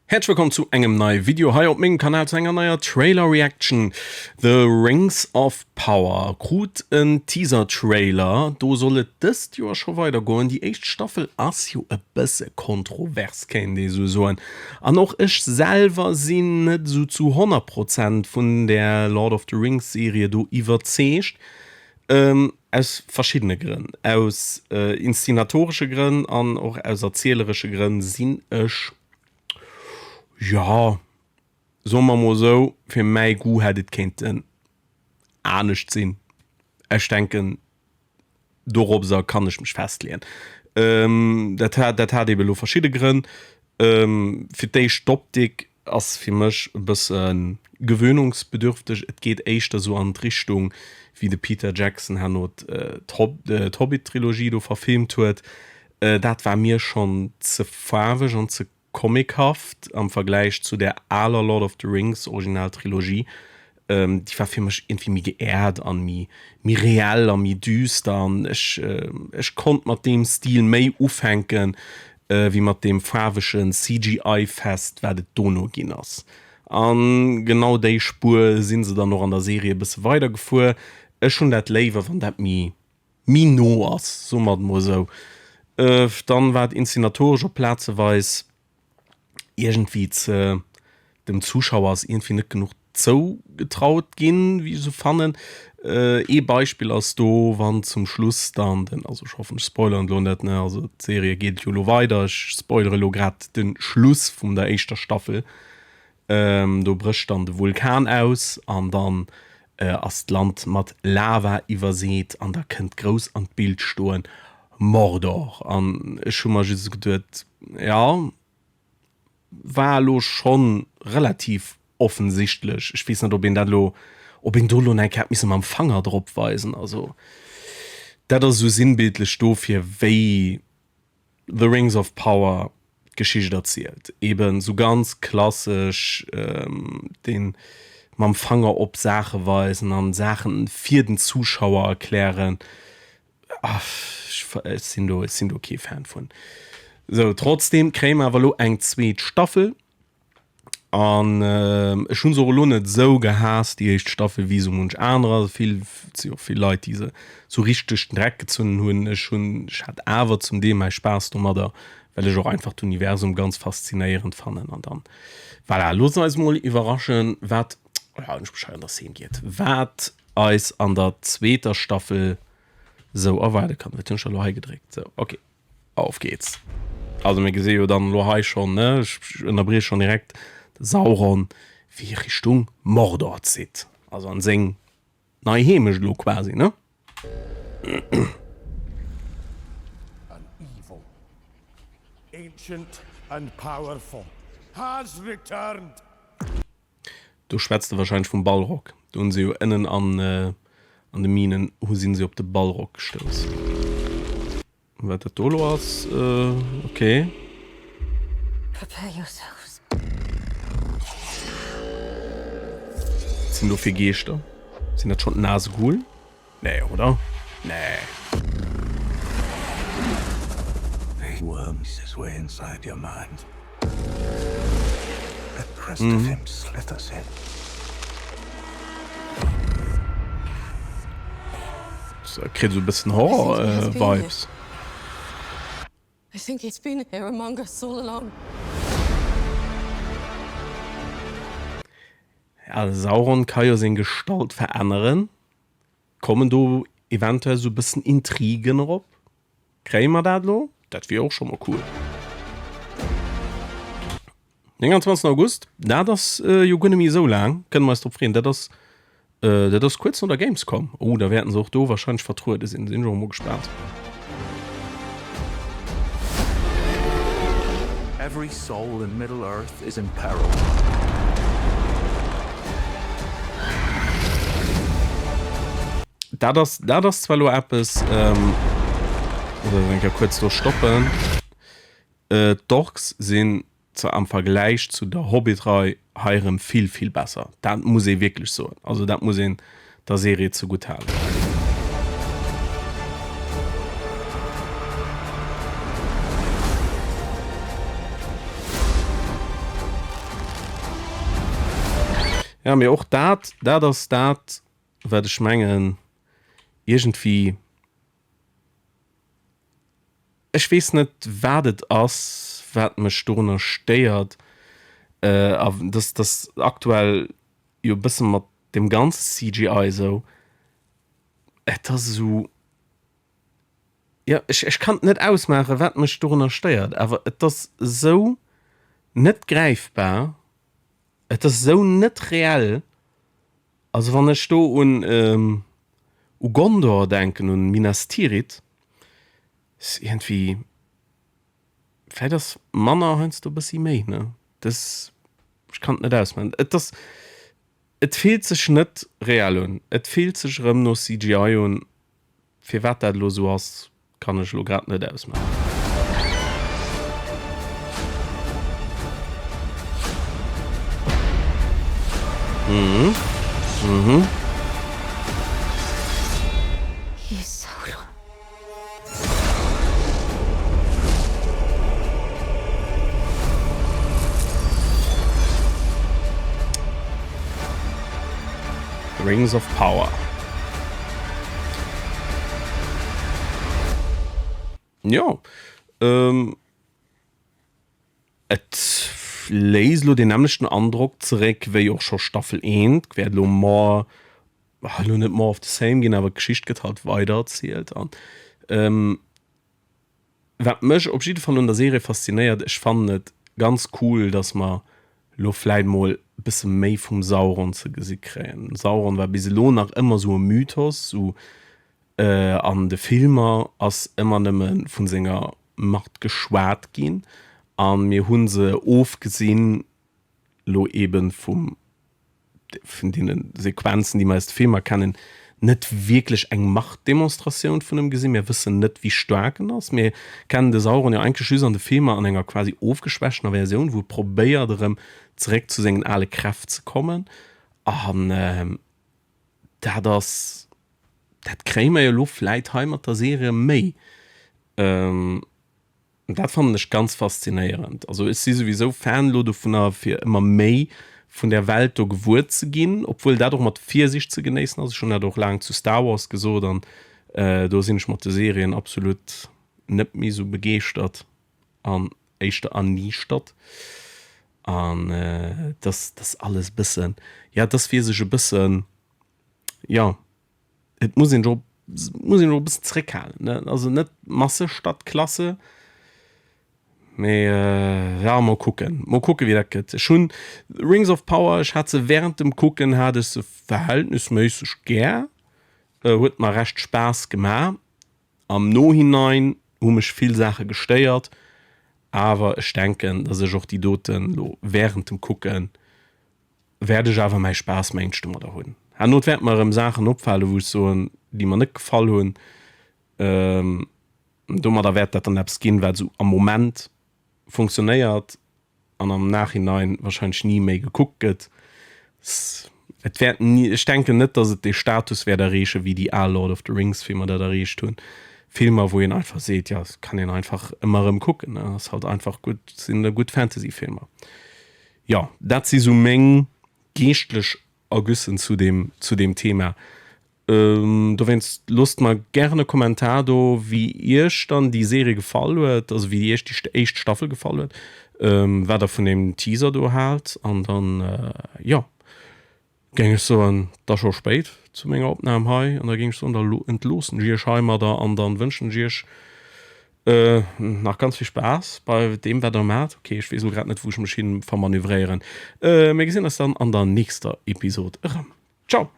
Häerzlech wëllkomm zu engem neie Video hei op mengem Kanal zu enger neier Trailer Reaction. The Rings of Power krut en Teaser Trailer, do soll et dëst Joer scho weider goen. Déi éischt Staffel ass jo e bësse kontrovers kéint ee sou soen an och ech selwer sinn net sou zu 100 Prozent vun där Lord of the Rings Serie do iwwerzeegt. Aus verschiddene Grënn, aus inszenatoresche Grënn an och aus erzieleresche Grënn sinn ech, jo, soe mer mol esou, fir mäi Goût hätt et kéinten anescht sinn. Ech denken, doropser kann ech mech festleeën. Dat hat, dat hat eebe elo verschidde Grënn. Fir d'éischt d'Optik ass fir mech e bësse gewöhnungsbedürfteg. Et geet éischter sou an d'Richtung wéi de Peter Jackson herno d'Hobbit-Trilogie do verfilmt huet. Dat war mir schonn ze faarweg an ze comichaft am Vergläich zu der aler Lord of the Rings Original-Trilogie. Déi war fir mech iergendwéi méi geehrt an méi méi reell a méi düster an ech ech konnt mat deem Stil méi ufänken wéi mat deem faarwegen CGI-Fest wat et dono ginn ass. An genau déi Spuer sinn se dann och an der Serie e bësse weider gefuer. Ech hunn dat léiwer wann dat méi méi no ass, soe mer et mol esou. Dann war et inszenatoresch op plazeweis iergendwéi ze dem Zuschauer ass iergendwéi net genuch zougetraut ginn, wéi ech esou fannen. Ee Beispill ass do, wann zum Schluss dann den, also ech hoffen ech spoileren elo net, ne, also d'Serie geet jo elo weider, ech spoilere elo grad de Schluss vum der éischter Staffel, do brécht dann de Vulkan aus an dann ass d'Land mat Lava iwwerseet an da kënnt grouss an d'Bild stoen, Mordor. An ech hu mer just esou geduet, jo, war elo schonn relativ offensichtlech. Ech weess net, ob een dat elo, ob een do elo nach eng Kéier hätt misse mam Fanger drop weisen. Also dat ass esou sinnbildlech dofir, wéi The Rings of Power d'Geschicht erzielt. Eben esou ganz klassesch, dee mam Fanger op Saache weisen an Saachen fir den Zuschauer erklären. Ech sinn do, ech sinn do kee Fan vun. Sou, trotzdem kréie mer awer elo eng zweet Staffel. An ech hunn se och elo net esou gehaasst, déi éischt Staffel, wéi esou munch anerer. Vill, et si jo och vill Leit, déi se esou richteg duerch den Dreck gezunn hunn. Ech hunn, ech hat awer zum Deel mäi Spaass domadder, well ech och einfach d'Universum ganz faszinéierend fannen. An dann, voilà, loosse eis mol iwwerraschen, wat, oh, hunn ech mech hei an der Szene giert, wat eis an der zweeter Staffel sou erwaarde kann. Wat hunn ech da lo hei gedréckt? Sou, okay, auf geht's. Also mir gesi jo dann elo hei schonn, ne, ech ënnerbrieche schonn direkt, de Sauron wéi e Richtung Mordor zitt, also an seng nei Heemecht elo quasi, ne? An evil, ancient and powerful, has returned. Do schwätzt de wahrscheinlech vum Balrog. Do hunn se jo ënnen an an de Minen hu sinn se op de Balrog gestouss. Wat dat do elo ass, ok. Prepare yourselves. Wat sinn do fir Geeschter? Sinn dat schonn d'Nazgul? Nee, oder? Nee. He worms his way inside your mind. The crest of him slithers in. Kritt esou e bëssen Horror-Vibes. I think he's been here among us all along. Ja, de Sauron ka jo seng Gestalt veränneren. Kommen do eventuell sou bëssen Intrigen erop? Kréie mer dat elo? Dat wier och scho mol cool. 29 August, dat ass jo guer net méi esou laang, kënne mer eis drop freeën. Dat ass Dat ass kuerz no der Gamescom. Oh, da wäerten se och do wahrscheinlech vertruede sinn. Sinn ech och mol gespaant. Every soul in Middle Earth is in peril. Dat ass, dat ass zwar elo eppes, muss ech eng Kéier kuerz do stoppen, d'Orks sinn Zwar am Vergläich zu der Hobbit-Rei hei erëm vill, vill besser. Dat muss ee wierklech soen. Also dat muss een der Serie zegutt halen. Ja, mee och dat, dat ass dat, wat ech mengen, iergendwéi, ech weess net, wat et ass, wat mech dorunner stéiert, a dass dass aktuell jo e bësse mat deem ganze CGI esou, et ass esou, jo, ech ech kann et net ausmaachen, wat mech dorunner stéiert, awer et ass esou net gräifbar. Et ass esou net reell. Also wann ech do un u Gondor denken, un Minas Tirith, ass iergendwéi, vläit ass manner heiansdo e bëssi méi, ne? Dës, ech kann et net ausmaachen. Et ass, et fillt sech net reell un. Et fillt sech erëm no CGI un. Firwat dat elo esou ass, kann ech elo grad net ausmaachen. Mhm. Mhm. Rings of Power. Jo, et léist elo deen nämmlechten Androck zeréck wéi och scho Staffel eent. Et wäert elo more, elo net more of the same ginn, awer d'Geschicht gëtt halt weidererzielt an Wat mech op jidde Fall un der Serie faszinéiert, ech fannen et ganz cool, dass mer lo vläit mol e bësse méi vum Sauron ze gesi kréien. Sauron war bis elo nach ëmmer sou e Mythos, sou an de Filmer ass ëmmer nëmme vu senger Macht geschwat ginn a mir hu se ofgesinn lo eben vum vun deene Sequenzen, déi mer aus de Filmer kennen, net wierklech eng Machtdemonstratioun vun em gesinn. Mir wëssen net, wéi staark en ass. Mir kennen de Sauron jo eigentlech just an de Filmer an enger quasi ofgeschwächtener Versioun, wou e probéiert, erëm zeréck zu sengen ale Kräft ze kommen. An dat ass, dat kréie mer jo elo vläit hei mat der Serie méi. An dat fannen ech ganz faszinéierend. Also ech si souwisou Fan elo dovunner, fir ëmmer méi vun där Welt do gewuer ze ginn, obwuel dat och mat Virsicht ze genéissen ass. Ech hunn dat och laang zu Star Wars gesot an do sinn ech mat de Serien absolut net méi esou begeeschtert an éischter erniichtert. An dass dass alles e bëssen, ja, dass wier sech e bëssen, jo. Et muss een och muss een och e bëssen zréckhalen, ne? Also net Masse statt Klasse, mee ja, mol kucken, mol kucken, wéi dat gëtt. Ech hunn Rings of Power, ech hat se während dem Kucken hat ech se verhältnisméisseg gär, huet mer recht Spaass gemaach. Am Nohinein hu mech vill Saache gestéiert, awer ech denken, dass ech och déi doten elo während dem Kucken wäert ech awer mäi Spaass mengt domadder hunn. Herno wäert mer erëm Saachen opfalen, wou ech soen, déi mer net gefall hunn. Domadder wäert dat dann eppes ginn, wat esou am Moment funktionéiert an am Nachhinein wahrscheinlech ni méi gekuckt gëtt. Et wäert ni, ech denken net, datt et dee Status wäert erreechen, wéi déi al Lord of the Rings Filmer dat erreecht hunn. Filmer, wou een einfach seet, jo, kann een einfach ëmmer erëm kucken, ass halt einfach gutt, sinn gutt Fantasy-Filmer. Jo, dat si sou meng geeschtlech Ergüssen zu deem, zu deem Thema. Dowéinst loosst mer gären e Kommentar do, wéi iech dann déi Serie gefall huet, also wéi iech déi éischt Staffel gefall huet, wat der vun deem Teaser do haalt an dann, jo, géing ech soen, et ass scho spéit zu menger Opnam hei an da géing ech soen, da entloossen ech iech heimadder an dann wënschen ech iech nach ganz vill Spaass bei deem wat der maacht. Ok, ech weess elo grad net wou ech mech hin vermanövréieren. Mir gesinn eis dann an der nächster Episod erëm. Ciao!